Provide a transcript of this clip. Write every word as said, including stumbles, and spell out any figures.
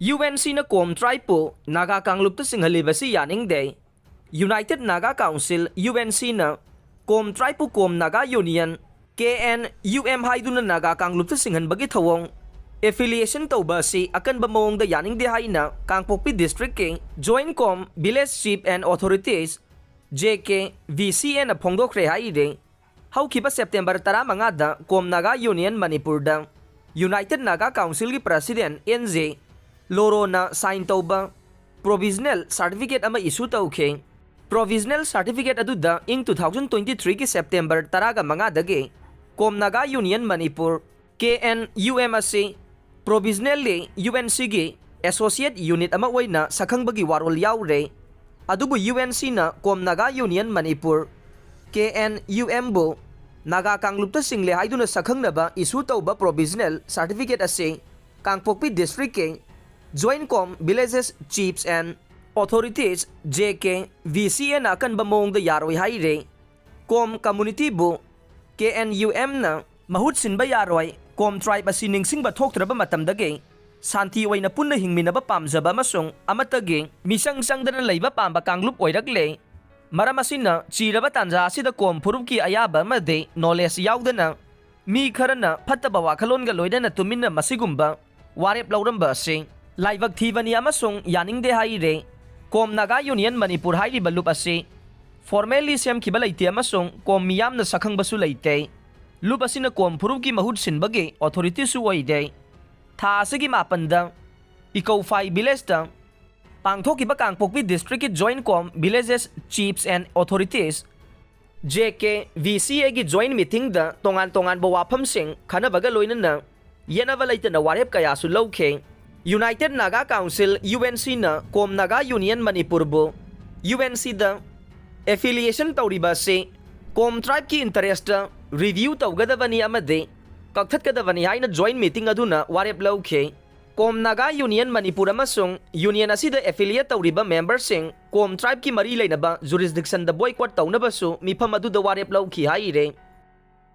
UNCꯅ ꯀꯣꯝ tribeꯄꯨ ꯅꯥꯒꯥ ꯀꯥꯡꯂꯨꯞꯇ ꯆꯤꯡꯍꯜꯂꯤꯕꯁꯤ ꯌꯥꯅꯤꯡꯗꯦ꯫ United Naga Council, UNCꯅ ꯀꯣꯝ tribeꯄꯨ ꯀꯣꯝ Naga Union, KNUM ꯍꯥꯏꯗꯨꯅ ꯅꯥꯒꯥ ꯀꯥꯡꯂꯨꯞꯇ ꯆꯤꯡꯍꯟꯕꯒꯤ ꯊꯧꯑꯣꯡ, affiliation ꯇꯧꯕ ꯑꯁꯤ ꯑꯀꯟꯕ ꯃꯑꯣꯡꯗ ꯌꯥꯅꯤꯡꯗꯦ ꯍꯥꯏꯅ ꯀꯥꯡꯄꯣꯛꯄꯤ districtꯀꯤ Joint Com Village Chief and Authorities, JKVCAꯅ ꯐꯣꯡꯗꯣꯛꯈ꯭ꯔꯦ ꯍꯥꯏꯔꯤ꯫ ꯍꯧꯈꯤꯕ September ꯇꯔꯥꯃꯉꯥꯗ ꯀꯣꯝ ꯅꯥꯒꯥ Union ꯃꯅꯤꯄꯨꯔꯗ United Naga Councilꯒꯤ President NJ ꯂꯣꯔꯣꯅ sign ꯇꯧꯕ provisional certificate ꯑꯃ issue ꯇꯧꯈꯤ꯫ Provisional certificate ꯑꯗꯨꯗ ꯏꯪ two thousand twenty threeꯒꯤ September ꯇꯔꯥꯃꯉꯥꯗꯒꯤ ꯀꯣꯝ ꯅꯥꯒꯥ Union ꯃꯅꯤꯄꯨꯔ, KNUM ꯑꯁꯤ provisionally UNCꯒꯤ associate unit ꯑꯃ ꯑꯣꯏꯅ ꯁꯛꯈꯪꯕꯒꯤ ꯋꯥꯔꯣꯜ ꯌꯥꯎꯔꯦ꯫ ꯑꯗꯨꯕꯨ UNCꯅ ꯀꯣꯝ ꯅꯥꯒꯥ Union ꯃꯅꯤꯄꯨꯔ, KNUMꯕꯨ ꯅꯥꯒꯥ ꯀꯥꯡꯂꯨꯞꯇ ꯆꯤꯡꯂꯦ ꯍꯥꯏꯗꯨꯅ ꯁꯛꯈꯪꯅꯕ issue ꯇꯧꯕ provisional certificate ꯑꯁꯤ ꯀꯥꯡꯄꯣꯛꯄꯤ districtꯀꯤ Joint Com Villages Chiefs and Authorities, JKVCAꯅ ꯑꯀꯟꯕ ꯃꯑꯣꯡꯗ ꯌꯥꯔꯣꯏ ꯍꯥꯏꯔꯦ꯫ ꯀꯣꯝ communityꯕꯨ KNUMꯅ ꯃꯍꯨꯠ ꯁꯤꯟꯕ ꯌꯥꯔꯣꯏ꯫ ꯀꯣꯝ tribe ꯑꯁꯤ ꯅꯤꯡꯁꯤꯡꯕ ꯊꯣꯛꯇ꯭ꯔꯕ ꯃꯇꯝꯗꯒꯤ ꯁꯥꯟꯇꯤ ꯑꯣꯏꯅ ꯄꯨꯟꯅ ꯍꯤꯡꯃꯤꯟꯅꯕ ꯄꯥꯝꯖꯕ ꯑꯃꯁꯨꯡ ꯑꯃꯠꯇꯒꯤ ꯃꯤꯆꯪ ꯆꯪꯗꯅ ꯂꯩꯕ ꯄꯥꯝꯕ ꯀꯥꯡꯂꯨꯞ ꯑꯣꯏꯔꯛꯂꯦ꯫ ꯃꯔꯝ ꯑꯁꯤꯅ ꯆꯤꯔꯕ ꯇꯥꯟꯖꯥ ꯑꯁꯤꯗ ꯀꯣꯝ ꯐꯨꯔꯨꯞꯀꯤ ꯑꯌꯥꯕ ꯑꯃꯗꯤ knowledge ꯌꯥꯎꯗꯅ ꯃꯤ ꯈꯔꯅ ꯐꯠꯇꯕ ꯋꯥꯈꯜꯂꯣꯟꯒ ꯂꯣꯏꯅꯅ ꯇꯨꯃꯤꯟꯅ ꯃꯁꯤꯒꯨꯝꯕ ꯋꯥꯔꯦꯞ ꯂꯧꯔꯝꯕ ꯑꯁꯤ ꯂꯥꯏꯕꯛ ꯊꯤꯕꯅꯤ ꯑꯃꯁꯨꯡ ꯌꯥꯅꯤꯡꯗꯦ ꯍꯥꯏꯔꯦ꯫ ꯀꯣꯝ ꯅꯥꯒꯥ Union ꯃꯅꯤꯄꯨꯔ ꯍꯥꯏꯔꯤꯕ ꯂꯨꯞ ꯑꯁꯤ formally ꯁꯦꯝꯈꯤꯕ ꯂꯩꯇꯦ ꯑꯃꯁꯨꯡ ꯀꯣꯝ ꯃꯤꯌꯥꯝꯅ ꯁꯛꯈꯪꯕꯁꯨ ꯂꯩꯇꯦ꯫ ꯂꯨꯞ ꯑꯁꯤꯅ ꯀꯣꯝ ꯐꯨꯔꯨꯞꯀꯤ ꯃꯍꯨꯠ ꯁꯤꯟꯕꯒꯤ authorityꯁꯨ ꯑꯣꯏꯗꯦ꯫ ꯊꯥ ꯑꯁꯤꯒꯤ ꯃꯥꯄꯟꯗ ꯏꯀꯧꯐꯥꯏ villageꯇ ꯄꯥꯡꯊꯣꯛꯈꯤꯕ ꯀꯥꯡꯄꯣꯛꯄꯤ districtꯀꯤ Joint Com Villages Chiefs and Authorities, JKVCAꯒꯤ joint meetingꯗ ꯇꯣꯉꯥꯟ ꯇꯣꯉꯥꯟꯕ ꯋꯥꯐꯝꯁꯤꯡ ꯈꯟꯅꯕꯒ ꯂꯣꯏꯅꯅ ꯌꯦꯠꯅꯕ ꯂꯩꯇꯅ ꯋꯥꯔꯦꯞ ꯀꯌꯥꯁꯨ ꯂꯧꯈꯤ꯫ United Naga Council, UNCꯅ ꯀꯣꯝ ꯅꯥꯒꯥ Union ꯃꯅꯤꯄꯨꯔꯕꯨ UNCꯗ affiliation ꯇꯧꯔꯤꯕ ꯑꯁꯤ ꯀꯣꯝ tribeꯀꯤ interestꯇ review ꯇꯧꯒꯗꯕꯅꯤ ꯑꯃꯗꯤ ꯀꯛꯊꯠꯀꯗꯕꯅꯤ ꯍꯥꯏꯅ joint meeting ꯑꯗꯨꯅ ꯋꯥꯔꯦꯞ ꯂꯧꯈꯤ꯫ ꯀꯣꯝ ꯅꯥꯒꯥ Union ꯃꯅꯤꯄꯨꯔ ꯑꯃꯁꯨꯡ union ꯑꯁꯤꯗ affiliate ꯇꯧꯔꯤꯕ memberꯁꯤꯡ ꯀꯣꯝ tribeꯀꯤ ꯃꯔꯤ ꯂꯩꯅꯕ jurisdictionꯗ boycott ꯇꯧꯅꯕꯁꯨ ꯃꯤꯐꯝ ꯑꯗꯨꯗ ꯋꯥꯔꯦꯞ ꯂꯧꯈꯤ ꯍꯥꯏꯔꯦ꯫